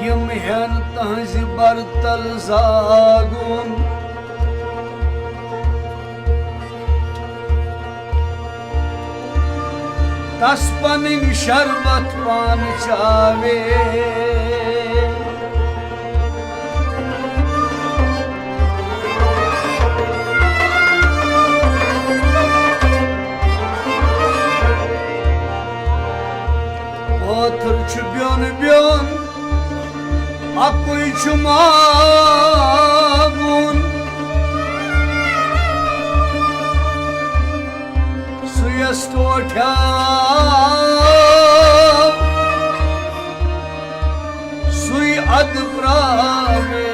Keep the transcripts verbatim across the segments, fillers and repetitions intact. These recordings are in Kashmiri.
یِم ہٮ۪ن تہنٛزِ برتل زاگُن۔ تس پنٕنۍ شربت پانہٕ چاوے۔ پٲتھٕر چھُ بیوٚن بیوٚن، اَکُے چھُ ماگُن۔ سُے یَس ٹوٹھیو، سُے اَدٕ پرٛاوے۔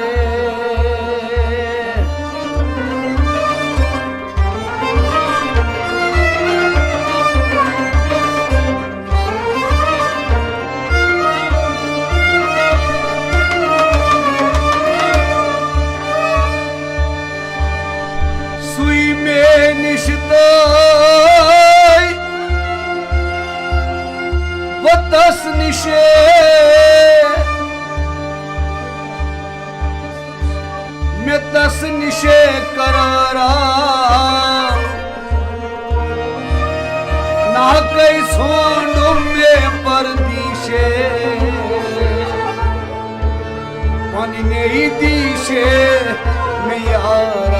سُے مےٚ نِش دٲے، بہٕ تس نِشے، مےٚ تس نِشے قرارا۔ نہ کئی ژھونڈُم مےٚ پردیشے، پننے دیشے مےٚ یارا۔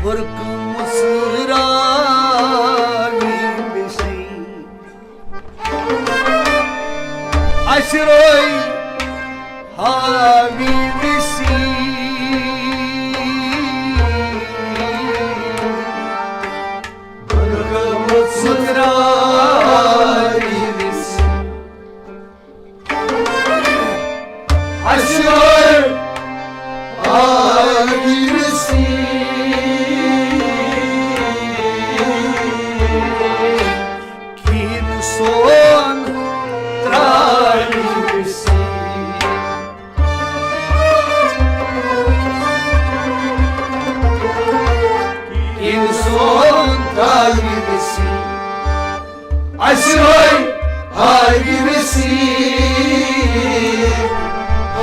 برقہٕ مُژراوِ وِسی، اَسہِ روے ہاوِ وِسی۔ برقہٕ مُژراوِ وِسی۔ اَسہِ روے ہاوِ وِسی۔ کِہیٖنۍ سون ترٛاوِ وِسی۔ کِہیٖنۍ سون ترٛاوِ وِسی۔ اَسہِ روے ہاوِ وِسی۔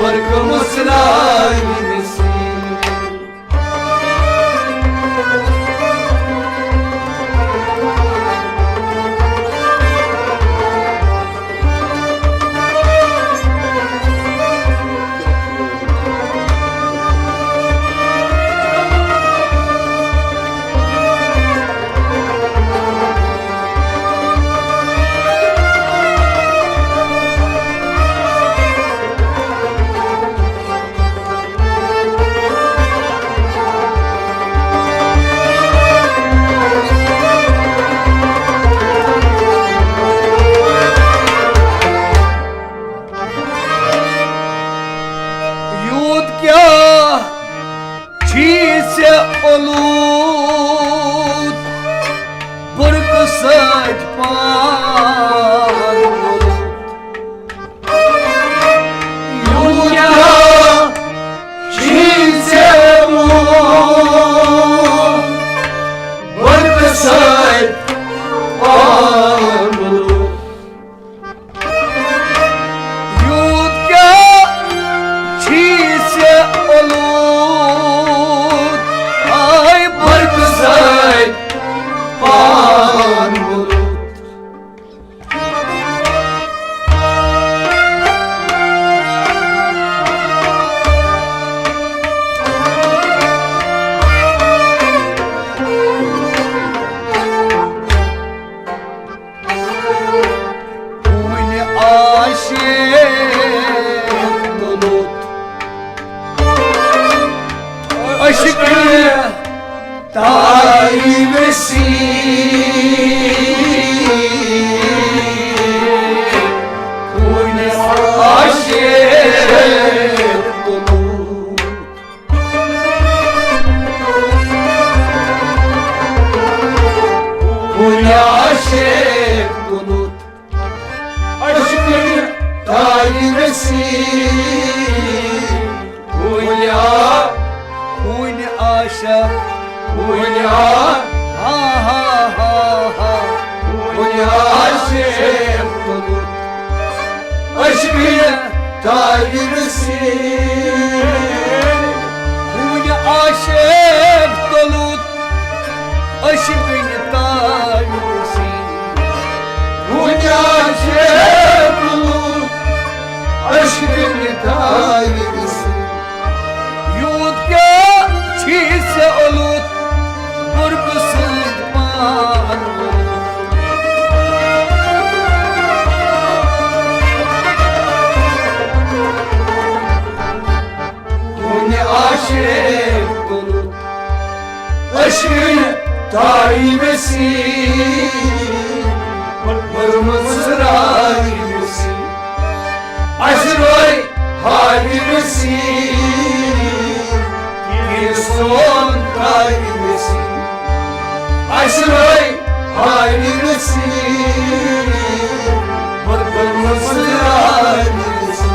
برقہٕ مُژراوِ وِسی۔ یوٗت کیٛاہ چھی ژےٚ اولوٗد، برقہٕ سۭتۍ پان وولُت۔ یوٗت کیٛاہ چھی ژےٚ اولوٗد، برقہٕ سۭتۍ پان وولُت۔ یوٗت کیٛاہ چھی ژےٚ اولوٗد، آے برقہٕ سۭتۍ پان وولُت۔ ہوٗنۍ عاشق تُلُت عشقہٕ تاوِ وِسی۔ ہوٗنۍ عاشق تُلُت کُنہِ آ، کُنہِ آشا، کُنہِ آ، ہا، ہا، ہا، ہا۔ کُنہِ آشے تُلُت عشقٕچ تاوِ ویسی۔ کُنہِ آشے تُلُت عشقٕچ تاوِ ویسی۔ کُنہِ آشے تُلُت عشقٕچ تاوِ ویسی۔ یوٗت کیٛاہ چھی ژےٚ اولُت غُربہٕ سۭتۍ پان۔ کُنہِ آشے تُلُت عشقٕچ تاوِ ویسی، پھٔرمٕژ راوِ ویسی۔ اَسہِ روے ہاوِ ویسی، یہِ سون تاوِ ویسی۔ اَسہِ روے ہاوِ ویسی، پھٔرمٕژ راوِ ویسی۔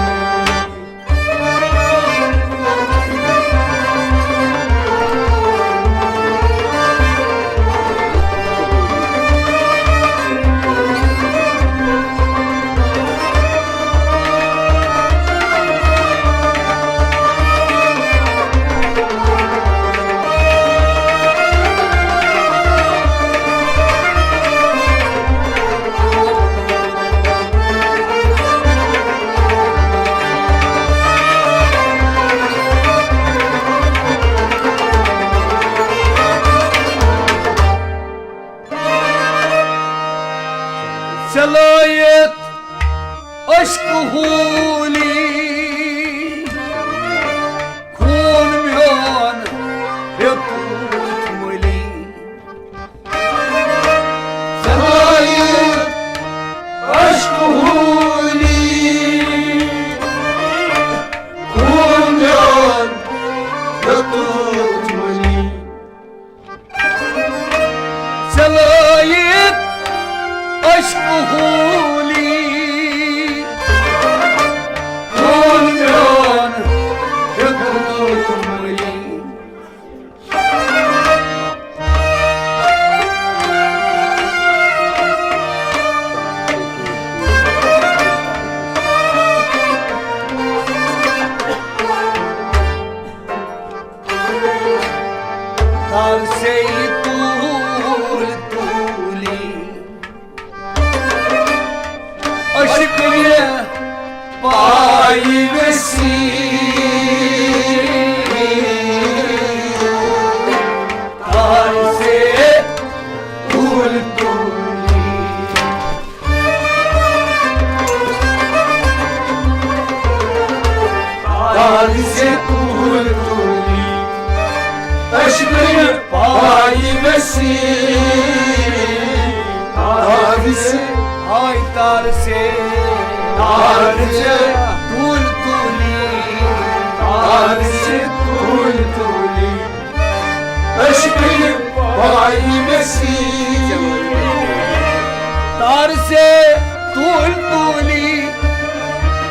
ژےٚ لٲیِتھ عشقہٕ ہوٗلی، خوٗن میون ہیوٚتُتھ مٔلی۔ ژےٚ لٲیِتھ عشقہٕ ہوٗلی، خوٗن میون ہیوٚتُتھ مٔلی۔ ژےٚ لٲیِتھ عشقہٕ ہوٗلی، خوٗن میون ہیوٚتُتھ مٔلی۔ ترسے توٗلۍ توٗلی عشقٕچ پاوِ ویسی۔ ترسے توٗلۍ توٗلی۔ ترسے توٗلۍ توٗلی عشقٕچ پاوِ ویسی۔ ترسے، ہاے ترسے، ترسے توٗلۍ توٗلی۔ ترسے توٗلۍ توٗلی عشقٕچ پاوِ ویسی۔ ترسے توٗلۍ توٗلی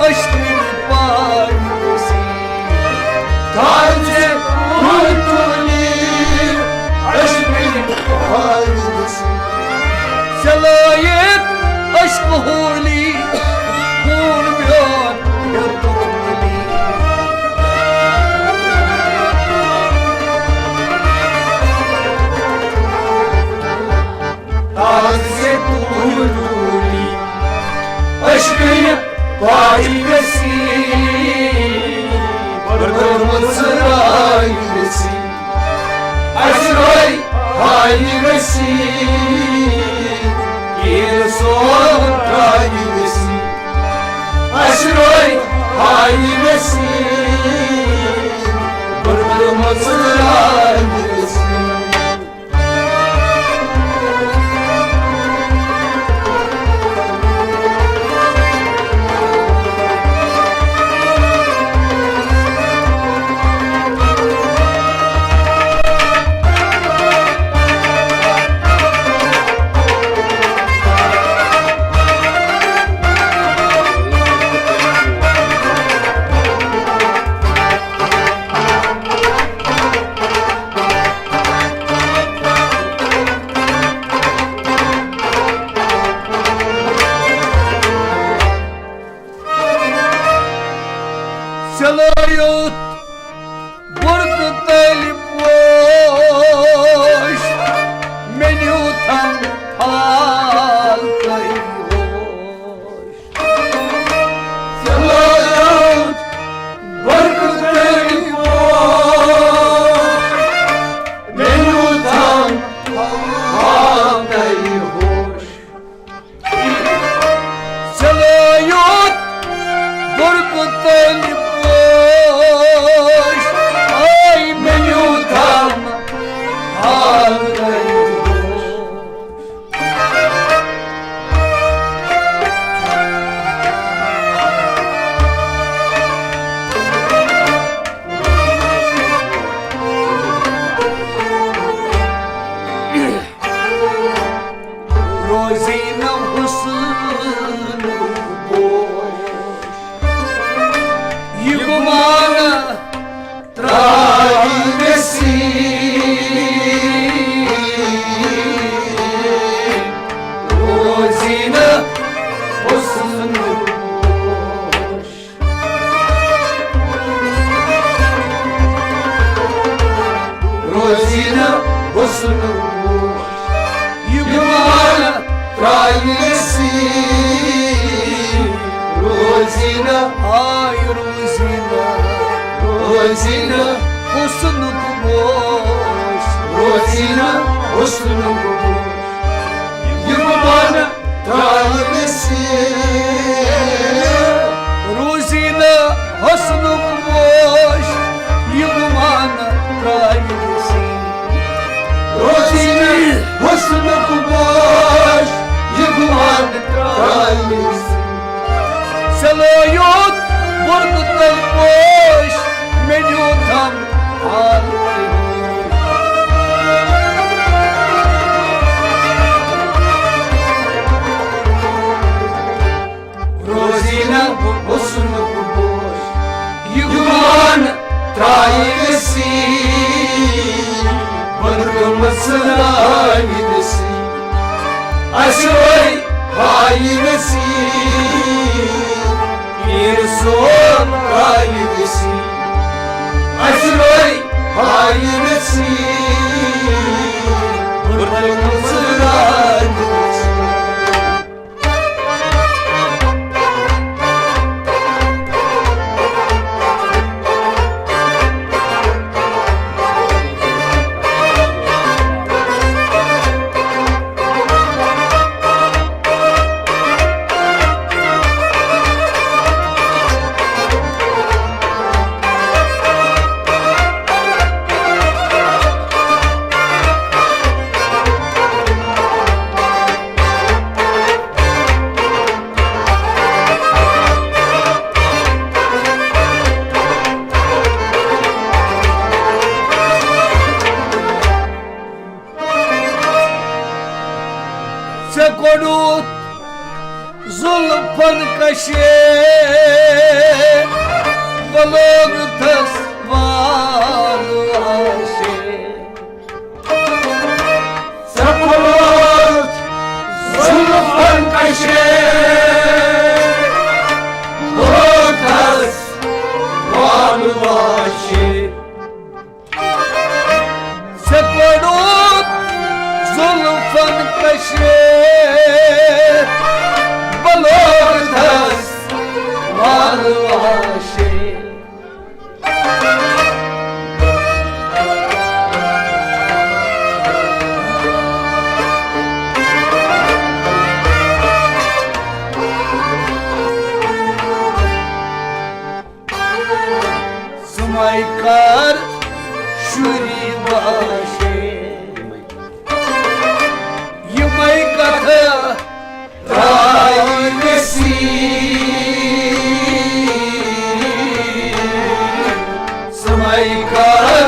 عشقٕچ پاوِ ویسی۔ ترسے توٗلۍ توٗلی عشقٕچ پاوِ ویسی۔ ژےٚ لٲیِتھ عشقہٕ ہوٗلی، خوٗن میون ہیوٚتُتھ مٔلی۔ ترسے توٗلۍ توٗلی عشقٕچ پاوِ ویسی، پھٔرمٕژ راوِ ویسی۔ اَسہِ روے ہاوِ ویسی، ییٚلہِ سون راوِ ویسی۔ اَسہِ روے ہاوِ ویسی، پھٔرمٕژ راوِ ویسی۔ ژےٚ لایوتھ برقہٕ تلہِ پوش، مےٚ نیوٗتھن حالتَے ہوش۔ ژےٚ لایوتھ برقہٕ تلہِ پوش، مےٚ نیوٗتھن حالتَے ہوش۔ ژےٚ لایوتھ برقہٕ تلہِ پوش، آے مےٚ نیوٗتھن حالتَے ہوش۔ روزی نہٕ حسن بوش، یہِ گُمان ترٛاوِ نصیب۔ روزی نہٕ حسن بوش، روزی نہٕ حسن بوش، یہِ گُمان ترٛاوِ نصیب۔ روزی نہٕ، آے روزی نہٕ، روزی نہٕ حسنُک بوش، روزی نہٕ حسنُک بوش، یہِ گُمان ترٛاوِ نصیب۔ روزی نہٕ حسنُک بوش، یہِ گُمان ترٛاوِ نصیب۔ روزی نہٕ حسنُک بوش، یہِ گُمان ترٛاوِ نصیب۔ ژےٚ لایوتھ برقہٕ تلہِ پوش، مےٚ نیوٗتھن حالتَے ہوش۔ روزی نہٕ حسنُک بوش، یہِ گُمان ترٛاوِ نصیب۔ بُرٕ گٔمٕژ ترٛاوِ نصیب، اَسہِ روے ہاوِ نصیب۔ پیٖر صٲب ترٛاوِ نصیب، اَسہِ روے ہاوِ نصیب۔ بُرٕ گٔمٕژ ترٛاوِ نصیب۔ ژےٚ کوٚڑُتھ زُلفن کشے، بہٕ لوگتھس وال آشے۔ ژےٚ کوٚڑُتھ زُلفن کشے، بہٕ لوگتھس وال آشے۔ ژےٚ کوٚڑُتھ زُلفن کشے، بہٕ لوگتھس وال آشے۔ ژٕ مَے کر شُری واشے، یِمَے کتھٕ ترٛاوِ نصیب۔ ژٕ مَے کر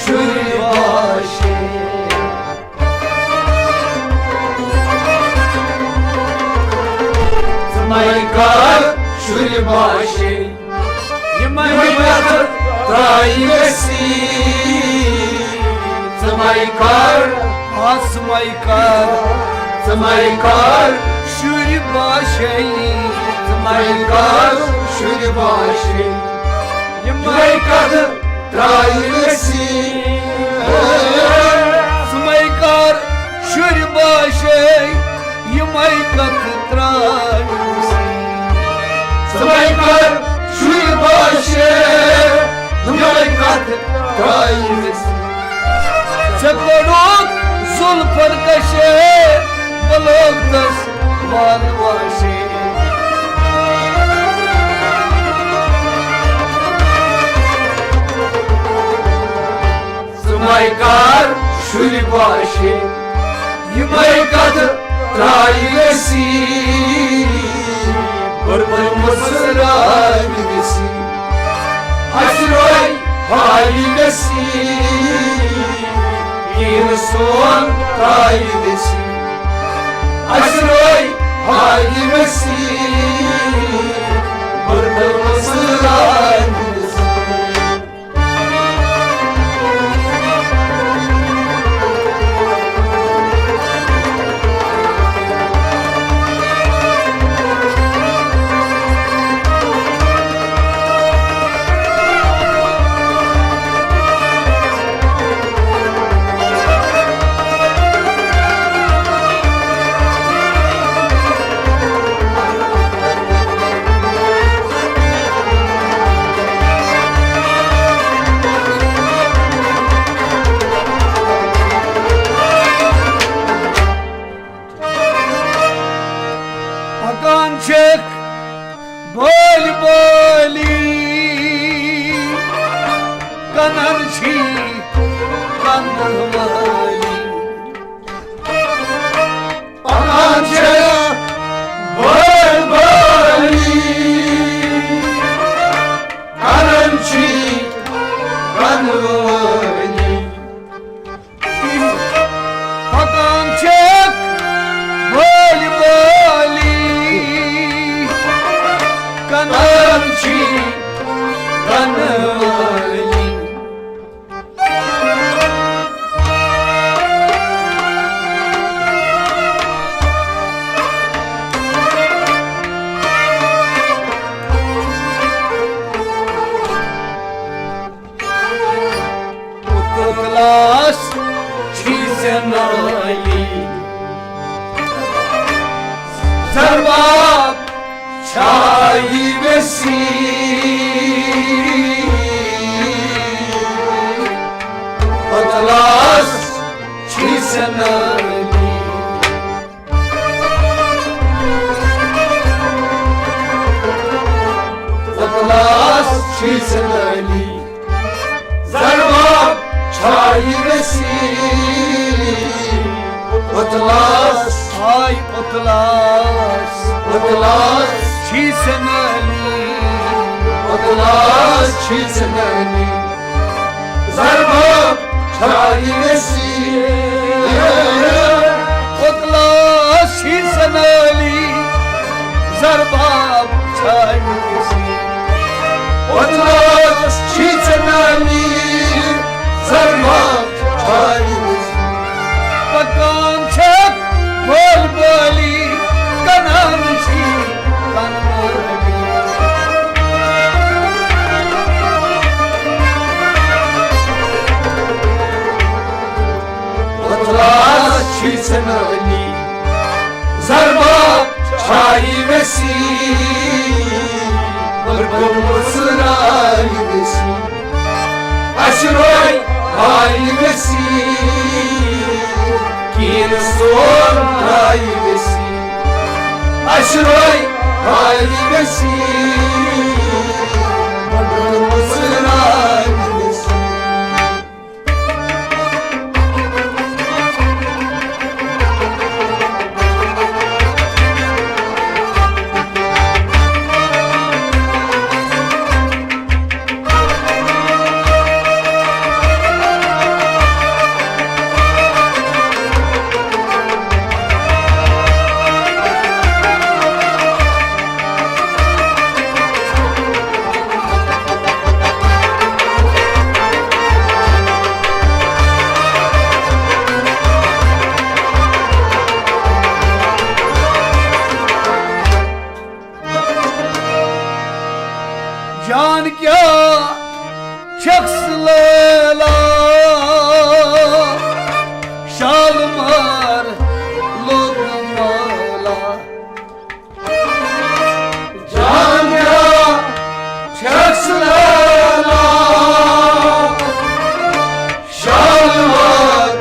شُری واشے۔ ژٕ مَے کر شُرۍ باشے، یِمَے یِمَے کتھٕ ترٛاوِ نصیب۔ ژٕ مَے کر، آ، ژٕ مَے کر، ژٕ مَے کر شُرۍ باشے، ژٕ مَے کر شُرۍ باشے۔ یِمے کتھٕ ترٛایہِ ویسی۔ ژٕ مے کر شُرۍ باشے، یِمے کتھٕ ترٛایہِ ویسی۔ ژٕ مے کر شُرۍ باشے، یِمے کتھٕ ترٛایہِ ویسی۔ ژےٚ کوٚڑُتھ زُلفن کشے، بہٕ لوگتس وال واشے۔ ژٕ مے کر شُرۍ باشے، یِمے کتھٕ ترٛایہِ ویسی۔ بُربُل مُژراوِ ویسی۔ اَسہِ روے ہاوِ ویسی۔ کِہیٖنۍ سون ترٛایہِ ویسی۔ اَسہِ روے ہاوِ ویسی۔ بُربُل مُژراوِ ویسی۔ پکان چھکھ بٲلۍ بٲلی، کنن چھی کنہٕ وٲلی۔ پکان چھکھ بٲلۍ بٲلی، کنن چھی کنہٕ وٲلی۔ پکان چھکھ بٲلۍ بٲلی، کنن چھی کنہٕ وٲلی۔ اُتلاس چھی ژےٚ نٲلی، زرباب چھاوی ویسی۔ اُتلاس چھی ژےٚ نٲلی۔ اُتلاس چھی ژےٚ نٲلی، زرباب چھاوی ویسی۔ اُتلاس، ہاے اُتلاس، اُتلاس چھی ژےٚ نٲلی۔ اُتلاس چھی ژےٚ نٲلی، زرباب چھاوی ویسی۔ اُتلاس چھی ژےٚ نٲلی، زرباب چھاوی ویسی۔ اُتلاس چھی ژےٚ نٲلی، زرباب چھاوی ویسی۔ پکان چھکھ بٲلۍ بٲلی، کنن چھی کنہٕ وٲلی۔ اُتلاس چھی ژےٚ نٲلی، زرباب چھاوی ویسی۔ بُربُل مُژراوِ ویسی۔ اَسہِ روے ہاوِ ویسی، کِہیٖنۍ سون ترٛاوِ ویسی۔ اَسہِ روے ہاوِ ویسی، مگر مُژراوِ ویسی۔ جان کیا شخص لیلا، شالمار لوٚگ مٲلا۔ جان کیا شخص لیلا، شالمار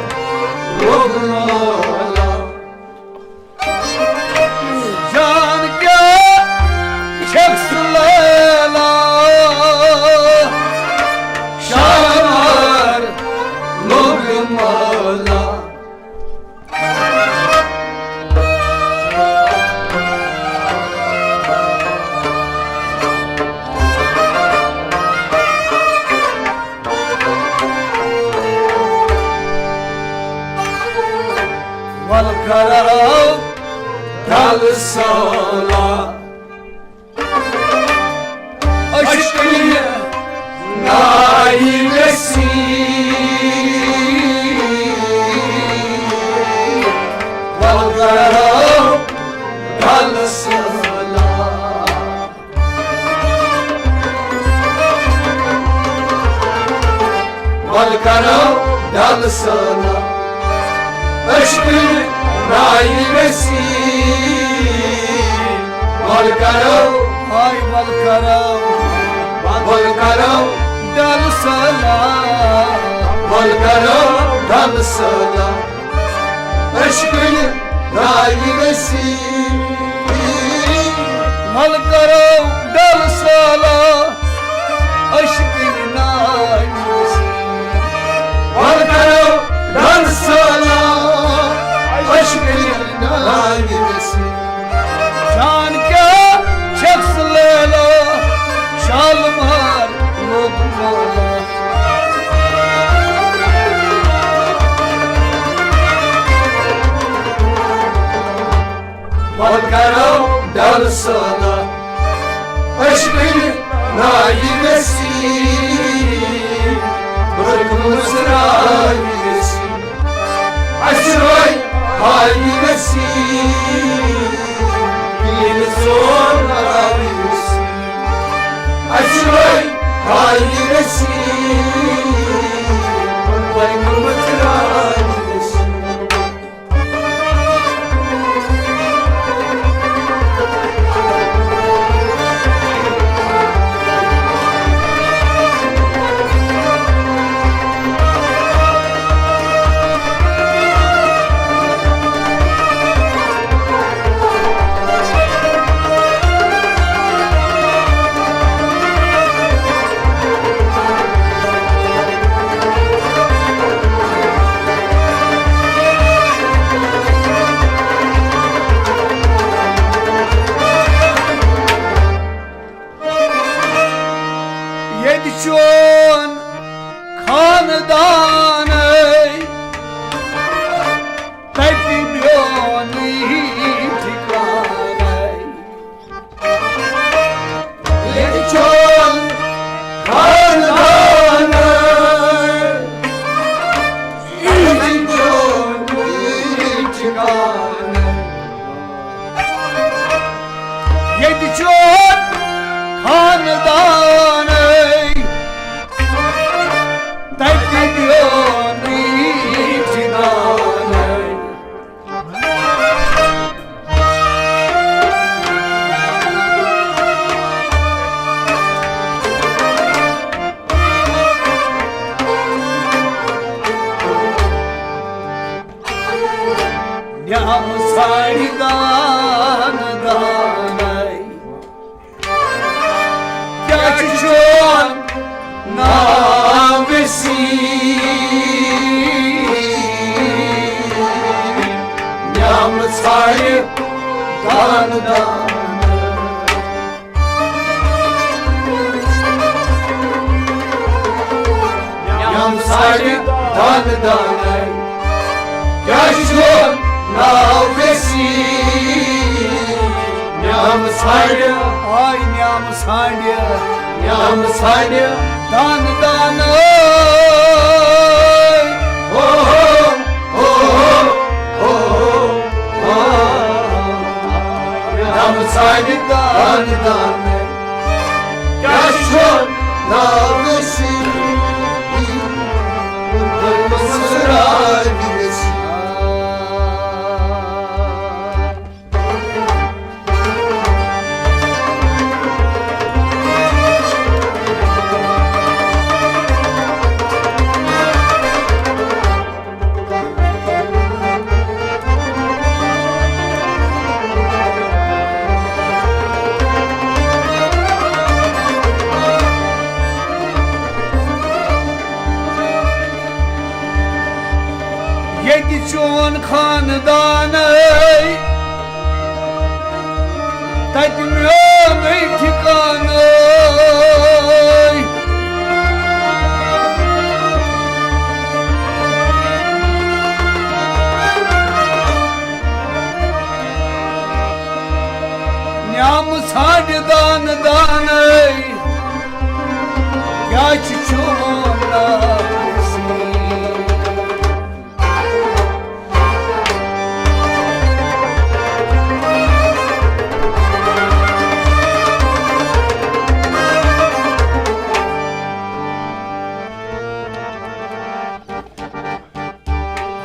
لوٚگ مٲلا۔ جان کیا شخص لیلا، شالمار لوٚگ مٲلا۔ ول کرو دل سالا، عشقی نائی ویسی، ول کرو دل سالا۔ ول کرو دل سالا، عشق نائی ویسی۔ ول کرو، ہاے ول کرو، ول کرو دل سالا، ول کرو دل سالا۔ عشقٕنۍ ناوِ ویسی۔ ول کرو ڈل سالا، عشقٕنۍ ناوِ ویسی۔ ول کرو ڈل سالا، عشقٕنۍ ناوِ ویسی۔ جان کیا شخص لیلا، شالمار لوٚگ مٲلا۔ ول کرو ڈل سالا، عشقٕنۍ ناوِ ویسی۔ برکمس راوِ ویسی، اسہِ روے ہاوِ ویسی۔ ییٚلہِ سون راوِ ویسی، اسہِ روے ہاوِ ویسی۔ برکمس راوِ ویسی۔ ییٚتہِ چون خاندانَے، تَتہِ میونٕے ٹھِکانَے۔ ییٚتہِ چون خاندانَے، ییٚتہِ چون ٹھِکانَے۔ ییٚتہِ چون خاندانَے، تَتہِ میونٕے ٹھِکانَے۔ نعم ساڑِ دان دانَے۔ کیٛاہ چھُ چون ناو ویسی؟ نعم ساڑِ دان دانَے۔ نعم ساڑِ دان دانَے۔ کیٛاہ چھُ ناو ویسی؟ نعم ساڑِ۔ آے نعم ساڑِ۔ نعم ساڑِ۔ دان دانَے۔ ہو ہو، ہو ہو، ہو ہو۔ نعم ساڑِ دان دانَے۔ کیٛاہ چھُ ناو ویسی؟ چون خاندانے، تتہِ میونُے ٹھکانہٕ۔ نیامہٕ ژھانٛڈِ دانہٕ دانَے، کیٛاہ چھُ چون ناو؟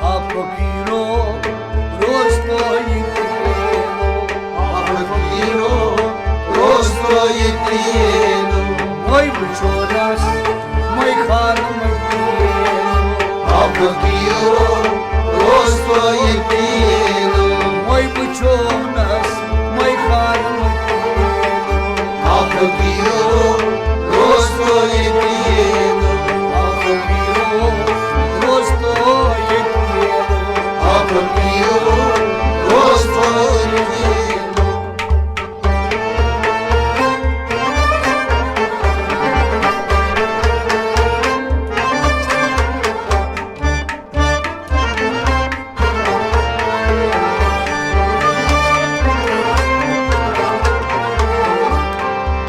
آ فقیرو، روز تو یتیمو۔ آ فقیرو، روز تو یتیمو۔ وۄنۍ وٕچھو نس مے خان مدیٖنو۔ آ فقیرو، روز تو یتیمو۔ وۄنۍ وٕچھو نس مے خان مدیٖنو۔ آ فقیرو، روز تو یتیمو۔ آ فقیرو، روز تو یتیمو۔ آ فقیرو، روز تو یتیمو۔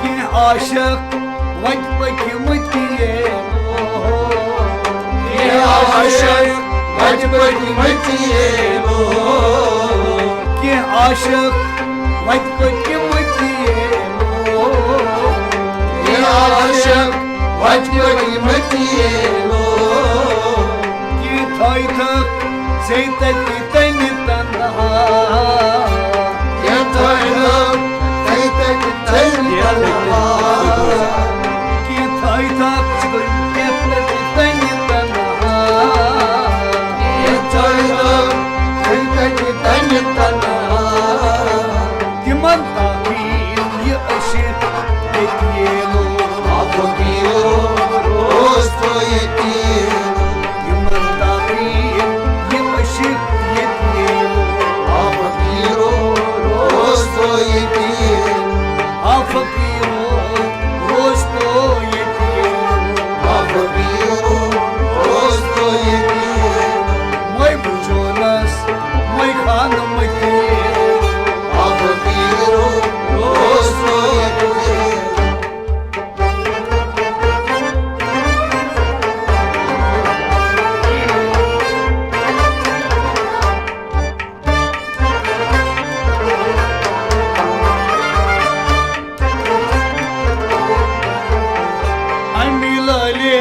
کینٛہہ عاشق وتہِ پٔکۍمٕتۍ ییمو۔ کینٛہہ عاشق وتہِ پٔکۍمٕتۍ ییمو۔ کینٛہہ عاشق وتہِ پٔکۍمٕتۍ ییمو۔ کینٛہہ عاشق وتہِ پٔکۍمٕتۍ ییمو۔ کینٛہہ تھٲوۍ تھکھ ژے تتہِ تنہِ تنہا۔ کینٛہہ تھٲوۍ تھکھ ژے تتہِ تنہِ تنہا۔ کینٛہہ تھٲوۍ تھکھ ژے تتہِ تنہِ تنہا۔ کینٛہہ تھٲوۍ تھکھ ژے تتہِ تنہِ تنہا۔ تِمن تعمیٖل یہِ أسۍ ییٚتہِ ییلو۔ آ فقیرو، روز تو یتیمو۔ تِمن تعمیٖل یہِ أسۍ ییٚتہِ ییلو۔ آ فقیرو، روز تو یتیمو۔ آ فقیرو، روز تو یتیمو۔ آ فقیرو، روز تو یتیمو۔ مے بچونس مے خان متی۔ آ فقیرو، روز تو یتیمو۔ امہِ لٲلہِ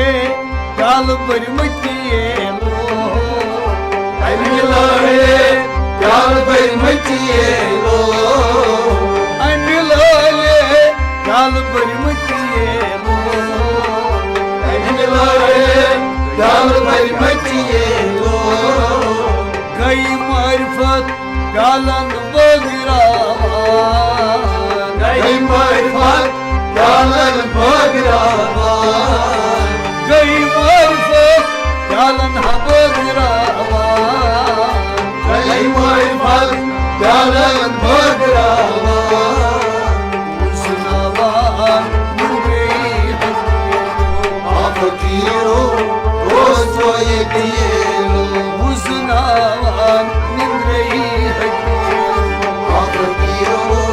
پیالہٕ بٔرمٕتۍ ییلو۔ امہِ لٲلہِ پیالہٕ بٔرمٕتۍ ییلو۔ امہِ لٲلہِ پیالہٕ بٔرمٕتۍ ییلو۔ امہِ لٲلہِ پیالہٕ بٔرمٕتۍ ییلو۔ گٔے معرفت پیالن بٲگراوان۔ گٔے معرفت پیالن بٲگراوان۔ گٔے معرفت پیالن ہا بٲگراوان۔ گٔے معرفت پیالن بٲگراوان۔ وُزناوان نوٗرے حقیٖقو۔ آ فقیرو، روز تو یتیمو۔ وُزناوان نِندرے حقیٖقو۔ آ فقیرو،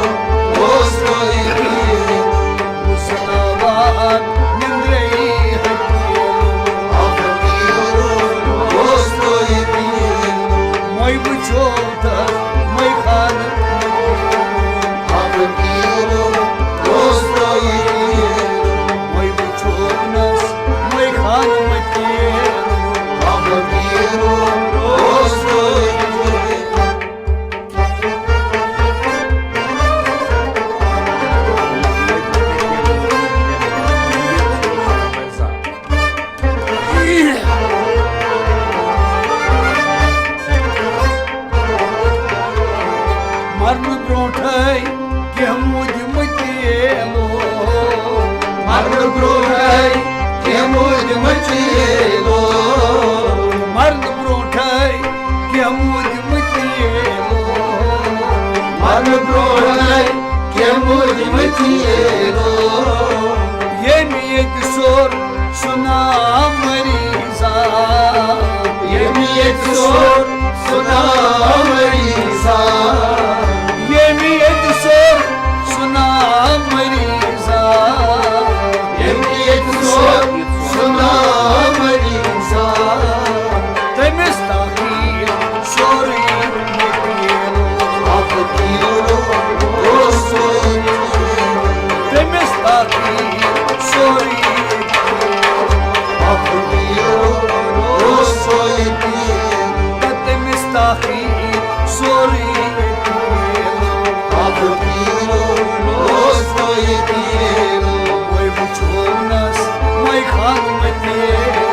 روز تو یتیمو۔ وُزناوان نِندرے حقیٖقو۔ آ فقیرو، روز تو یتیمو۔ مے وُچھو تہٕ مے خانہٕ۔ مرنہٕ برونٛٹھے کینٛہہ موٗدۍ مٔتی ییلو۔ مرنہٕ برونٛٹھے کینٛہہ موٗدۍ مٔتی ژوٚر سُہ نام مریضا۔ ییٚمۍ ییٚتہِ ژوٚر سُہ نام مریضا۔ ییٚمۍ ییٚتہِ ژوٚر سُہ نام مریضا۔ ییٚمۍ ییٚتہِ ژوٚر سُہ نام مریضا۔ تٔمِس تقدیٖر سورُے مٔتیٖر۔ تٔمِس تقدیٖر سورُے مٔتیٖر۔ تہٕ تٔمِس تقدیٖر سورُے مٔتیٖر۔ وۄنۍ وٕچھونَس مَے خان مٔتیٖر۔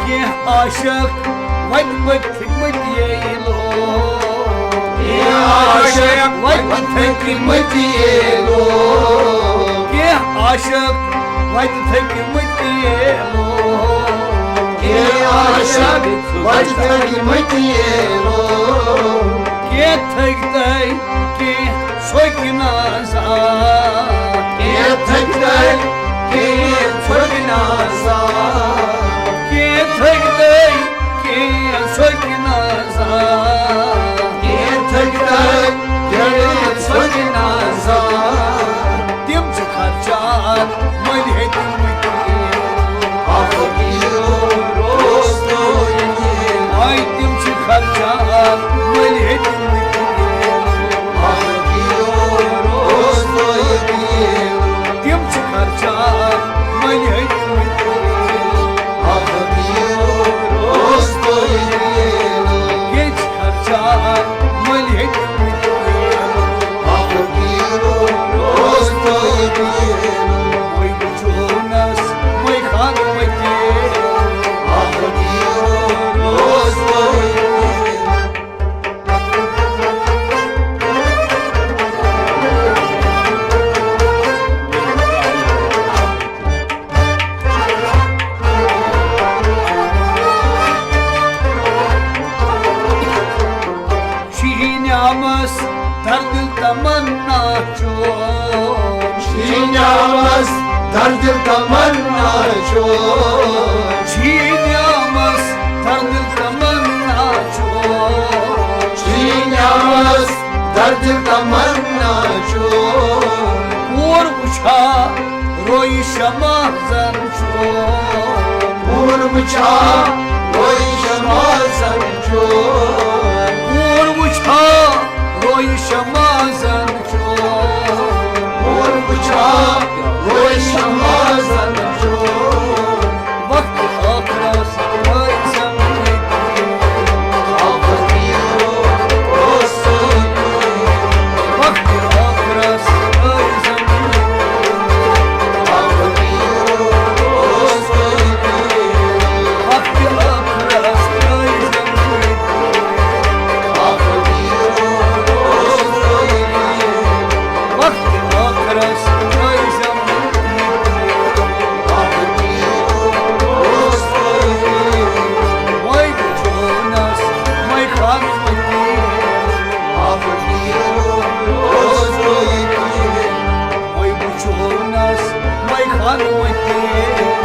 کینٛہہ عاشق وَتہِ وَتہِ تھٔکمٕتۍ یے لوگ۔ کینٛہہ عاشق وَتہِ تھٔکمٕتۍ یے لوگ۔ کینٛہہ عاشق وَتہِ تھٔکمٕتۍ یے لوگ۔ کینٛہہ عاشق وَتہِ تھٔکمٕتۍ یے لوگ۔ کینٛہہ تھٔکۍ تَے، کینٛہہ سوٚکۍ نہ زانٛہہ۔ کینٛہہ تھٔکۍ تَے، کینٛہہ سوٚکۍ نہ زانٛہہ۔ کینٛہہ تھٔکۍ تَے، کینٛہہ سوٚکۍ نہ زانٛہہ۔ کینٛہہ تھٔکۍ تَے، کینٛہہ سوٚکۍ نہ زانٛہہ۔ تِم چھِ خرچات مٔلۍ ہیٚتمٕتۍ۔ آے تِم چھِ خرچات مٔلۍ ہیٚتمٕتۍ۔ تِم چھِ خرچات مٔلۍ ہیٚتمٕتۍ۔ کینٛہہ چھِ خرچات مٔلۍ ہیٚتمٕتۍ۔ وۄنۍ وٕچھونَس مَے خان مٔتیٖر۔ شیٖنیامَس دردِل تمنا چون۔ شیٖنیامَس دردِل تمنا چون۔ شیٖنیامَس دردِل تمنا چون۔ شیٖنیامَس دردِل تمنا چون۔ کوٗر وٕچھا رویہِ شمع زن چون۔ کوٗر وٕچھا رویہِ شمع زن چون۔ کوٗر وٕچھا رویہِ شمع زن چون۔ کوٗر وٕچھا رویہِ شمع زن چون۔ وقت ٲخرس ٲسۍ زن ییٚتی۔ وقت ٲخرس ٲسۍ زن ییٚتی۔ وقت ٲخرس ٲسۍ زن ییٚتی۔ وقت ٲخرس ٲسۍ زن ییٚتی۔ وۄنۍ وٕچھونس مَے خان مٔتیٖر۔ وۄنۍ وٕچھونس مَے خان مٔتیٖر۔